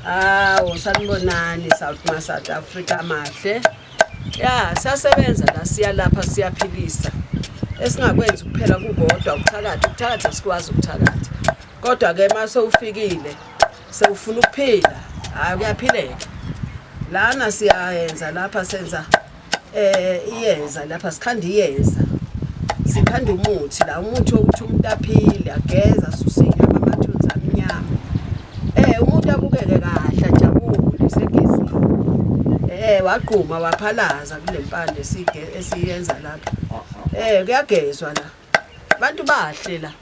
Awu, sanibonani South ma South Africa mahle. Ya, siyasebenza la, siyalapha, siyaphilisa. Esingakwenzi kuphela kukodwa ukuthakatha, ukuthakatha sikwazi ukuthakatha. Kodwa ke mase ufikile sewufuna ukuphila, hayi kuyaphileka. Lana siyayenza lapha, senza iyeza lapha, sikhanda iyeza. Sikhanda umuthi la, umuthi wokuthi umuntu aphile, ageza, asuse inyama, amathunzi amnyama. Umuntu abukeke kahle, ajabule segezile. Wagquma waphalaza kule mpande esiyenza lapha. Kuyagezwa la. Abantu bahle la.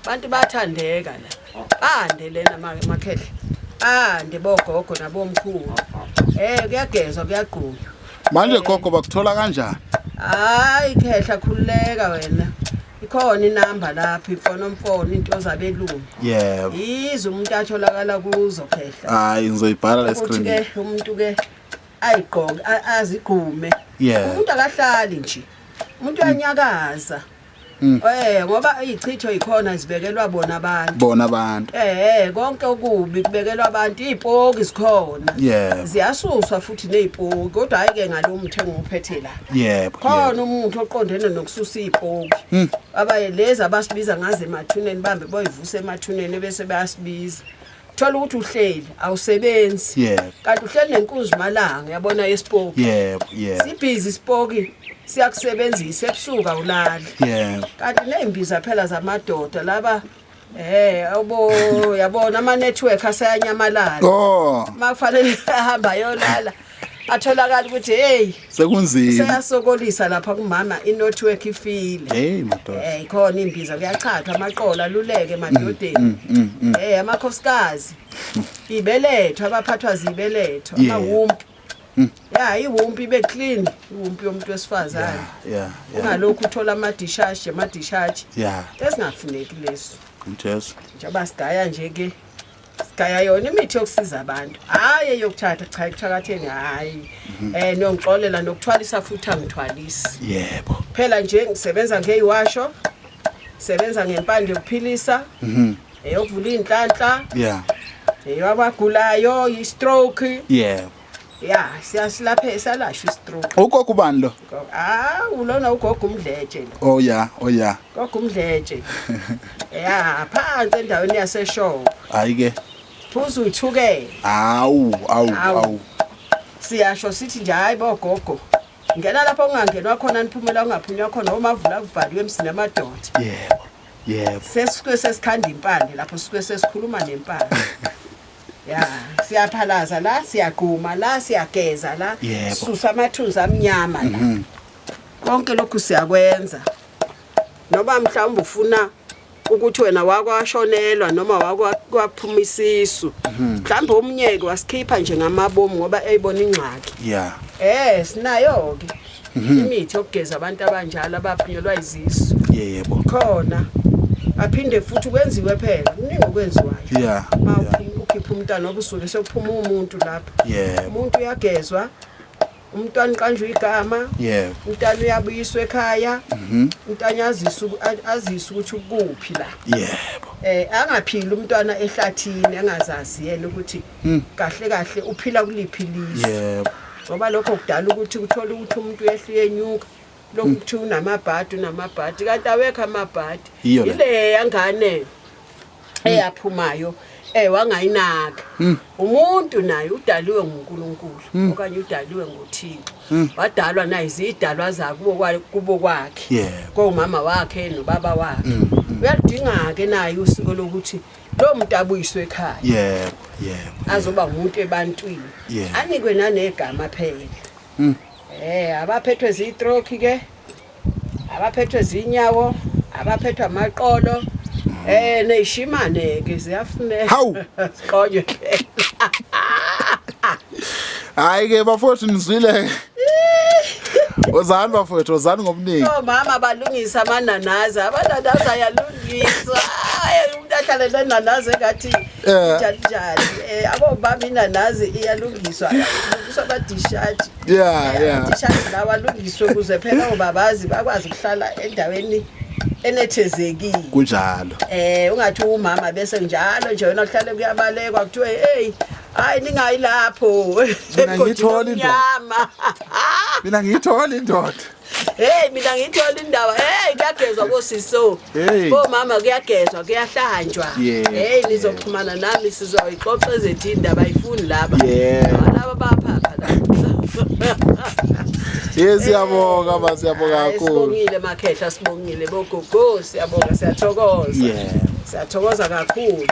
Abantu bathandeka la. Bande lena makhehla. Bande bogogo nabomkhulu. Kuyagezwa, kuyagqunywa. Manje gogo bakuthola kanjani? Hayi khehla, khululeka wena. Ikhona inamba lapha, imfonomfono, into zabelungu. Yebo. Yizo umuntu atholakala kuzo khehla. Hayi ngizoyibhala la Ukuthi screen. ke umuntu ke ayigqoke, azigqume. Umuntu akahlali nje. Umuntu uyanyakaza. Ngoba izichitho ikhona zibekelwa bona abantu. Bona abantu. Konke okubi kubekelwa abantu, izipoki zikhona. Ziyasuswa futhi nezipoki, kodwa hayi ke ngalomuthi engiwuphethe la. Khona umuntu oqondene nokususa izipoki. Abaye lezi abasibiza ngaze emathuneni, bambe boyivusa emathuneni bese bayasibiza. Thola ukuthi uhleli awusebenzi. Kanti uhleli nenkunzi malanga, yabona yesipoki. Sibhizi isipoki siyakusebenzisa ebusuku awulali. Kanti nezimbiza phela zamadoda laba, obo yabona ama network aseyanyamalala. Makufanele ahamba yolala. Atholakala ukuthi hey sekunzima. Seyasokolisa lapha kumama, i network ifile. Hey madoda. Khona imbiza kuyachathwa amaqola aluleke emadodeni. Amakhosikazi. Ibeletho, abaphathwa zibeletho, amawumpi. Ya, iwumpi ibe clean, iwumpi yomuntu wesifazane. Ungalokhu uthola ama-discharge, ama-discharge. Esingafuneki leso. Jesu. Njengoba sigaya nje ke, sigaya yona imithi yokusiza abantu. Hayi eyokuthatha, cha, ekuthakatheni hayi. Niyongixolela nokuthwalisa futhi angithwalisi. Phela nje ngisebenza ngeyiwasho, sebenza ngempande yokuphilisa. Eyokuvula inhlanhla. Eyabagulayo, i-stroke. Ya, siyasilaphe, salashwa i-stroke. Ugogo ubani lo? Ulona ugogo uMdletshe lo. Oh yeah, oh yeah. Gogo uMdletshe. Ya, phansi endaweni yaseShowe. Hayi ke. Phuza uthukele. Awu, awu, awu. Siyasho sithi nje hayi bogogo. Ngena lapho ungangenwa khona, niphumela ungaphunywa khona, omavula kuvaliwe emzini amadoda. Yebo. Yebo. Sesisuke sesikhanda impande lapho, sisuke sesikhuluma nempande. Ya, siyaphalaza la, siyagquma la, siyageza la. Susa amathunzi amnyama la. Konke lokhu siyakwenza. Noma mhlawumbe ufuna ukuthi wena wakwashonelwa noma wakwaphuma isisu. Mhlawumbe umnyeke wasikhipha nje ngamabomu ngoba eyibona ingxaki. Sinayo ke. Imithi yokugeza abantu abanjalo abaphunyelwa izisu. Khona. Aphinde futhi kwenziwe phela, kuningi okwenziwayo. Ma ukhipha umntwana obusuke sekuphuma umuntu lapha. Umuntu uyagezwa, umntwana uqanjwa igama. Umntwana uyabuyiswa ekhaya. Umntwana aziswe ukuthi ukuphi la. Angaphili umntwana ehlathini engazazi yena ukuthi kahle kahle uphila kuliphi ilizwe. Ngoba lokho kudala ukuthi uthole ukuthi umuntu uyehla uyenyuka. Lokhu kuthiwa unamabhadi, unamabhadi, kanti awekho amabhadi. Yiyo le. Ile yangane eyaphumayo, wangayinaka. Umuntu naye udaliwe nguNkulunkulu okanye udaliwe nguThixo. Wadalwa naye izidalwa zakubo kubo kwakhe. Komama wakhe nobaba wakhe. Uyaludinga ke naye usiko lokuthi lo muntu abuyiswe ekhaya. Azoba umuntu ebantwini. Anikwe nanegama phela. Abaphethwe zi-stroke ke, abaphethwe zinyawo, abaphethwe amaqolo, neyishimane ke ziyafuneka. Hawu! Siqonywe. Hayi ke bafowethu nizwile. Wozani bafowethu, wozani ngobuningi. Omama balungisa amananazi, amananazi ayalungiswa. Hayi, umuntu ahlale nenanazi engathi njani njani. Abobaba inanazi iyalungiswa, ilungiswa amadishaji. Amadishaji lawa alungiswe ukuze phela obabazi bakwazi ukuhlala endaweni enethezekile. Kunjalo. Ungathi umama bese njalo nje wena uhlale kuyabalekwa kuthiwe hey Hayi ningayi lapho. Mina ngiyithola indoda. Emgodini omnyama. Mina ngiyithola indoda. Hey mina ngiyithola indaba. Hey kuyagezwa bosiso. Hey. Bomama kuyagezwa kuyahlanjwa. Yebo, Hey nizoxhumana nami sizoyixoxa ezethu indaba ayifuni laba. Yebo. Laba baphapha la. Yes siyabonga ma siyabonga Hayi, kakhulu. Sibongile makhehla sibongile bogogo siyabonga siyathokoza. Yebo. Siyathokoza kakhulu.